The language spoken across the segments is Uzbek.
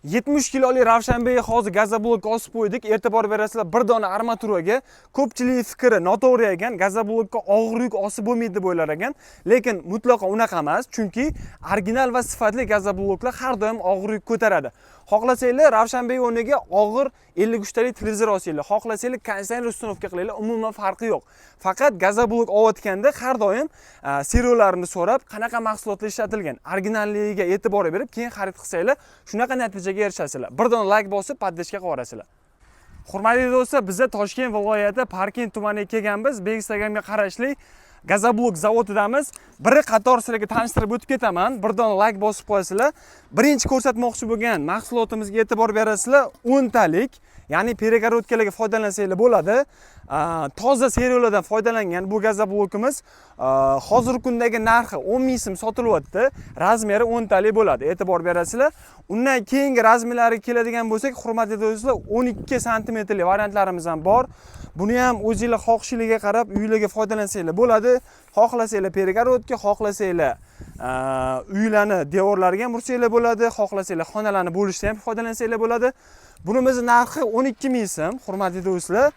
70 kiloli Ravshanbek hozir газоблок osib qo'ydik. E'tibor berasizlar, bir dona armaturaga. Ko'pchilik fikri noto'g'ri ekan, газоблок ka og'ir yuk osib bo'lmaydi deb o'ylar ekan. Lekin mutlaqo unaqa emas, chunki original va sifatli газоблок lar har doim og'ir yuk ko'taradi. Xohlasanglar, Ravshanbek o'rniga og'ir 53 talik televizor olsanglar, xohlasanglar, konditsioner установка qilinglar, umuman farqi yo'q. Faqat газоблок olayotganda har doim сырьё larini so'rab, qanaqa mahsulotlar ishlatilgan, originalligiga e'tibor berib, keyin xarid qilsanglar, shunaqa natijaga erishasizlar. Bir dona layk bosib, поддержка qilib yuborasizlar. Hurmatli do'stlar, biza Toshkent viloyati Parkent tumaniga kelganmiz. Instagramga qarashli Газоблок zavodidamiz. Bir qator sizlarga tanishtirib o'tib ketaman. Bir dona layk bosib qo'yasizlar. Birinchi ko'rsatmoqchi bo'lgan mahsulotimizga e'tibor berasizlar. 10 talik, ya'ni перегородка larga foydalansanglar bo'ladi. Toza сырьё lardan foydalangan bu газоблок imiz hozirgi kundagi narxi 10 ming so'm sotilyapti. Размер i 10 talik bo'ladi. E'tibor berasizlar. Undan keyingi размер lariga keladigan bo'lsak, hurmatli do'stlar, 12 santimetrli variantlarimiz ham bor. Buni ham o'zinglar xohishinglarga qarab uylarga foydalansanglar bo'ladi. Xohlasanglar, перегородка, xohlasanglar, uylarni devorlariga ham ursanglar bo'ladi, xohlasanglar, xonalarni bo'lishda ham foydalansanglar bo'ladi. Bunimizni narxi 12 ming so'm, hurmatli do'stlar.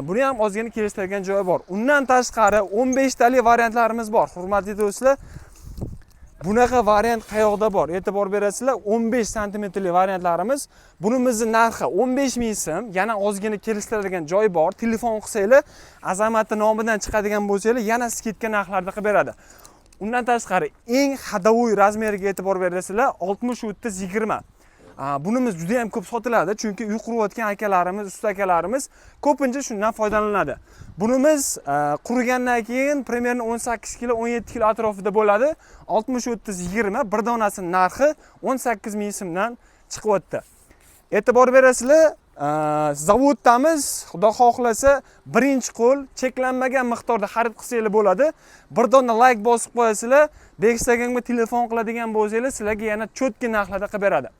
Buni ham ozgina kelishtirgan joyi bor. Undan tashqari 15 talik variantlarimiz bor, hurmatli do'stlar. Bunaqa variant qayoqda bor? E'tibor berasizlar, 15 santimetrli variantlarimiz. Bunimizni narxi 15 ming so'm, yana ozgina kelishtiradigan joyi bor. Telefon qilsanglar, Azamatni nomidan chiqadigan bo'lsanglar, yana скидка narxlarda qilib beradi. Undan tashqari eng ходовой размер iga e'tibor berasizlar, 60 30 20. Bunimiz juda ham ko'p sotiladi, chunki uy qurayotgan akalarimiz, usta akalarimiz ko'pincha shundan foydalanadi. Bunimiz qurigandan keyin примерно 18 kilo, 17 kilo atrofida bo'ladi. 60 30 20 bir donasini narxi 18 ming so'mdan chiqyapti. E'tibor berasizlar, zavoddamiz. Xudo xohlasa, birinchi qo'l cheklanmagan miqdorda xarid qilsanglar bo'ladi. Bir dona layk bosib qo'yasizlar, Bekstagramga telefon qiladigan bo'lsanglar, sizlarga yana чётко narxlarda qilib beradi.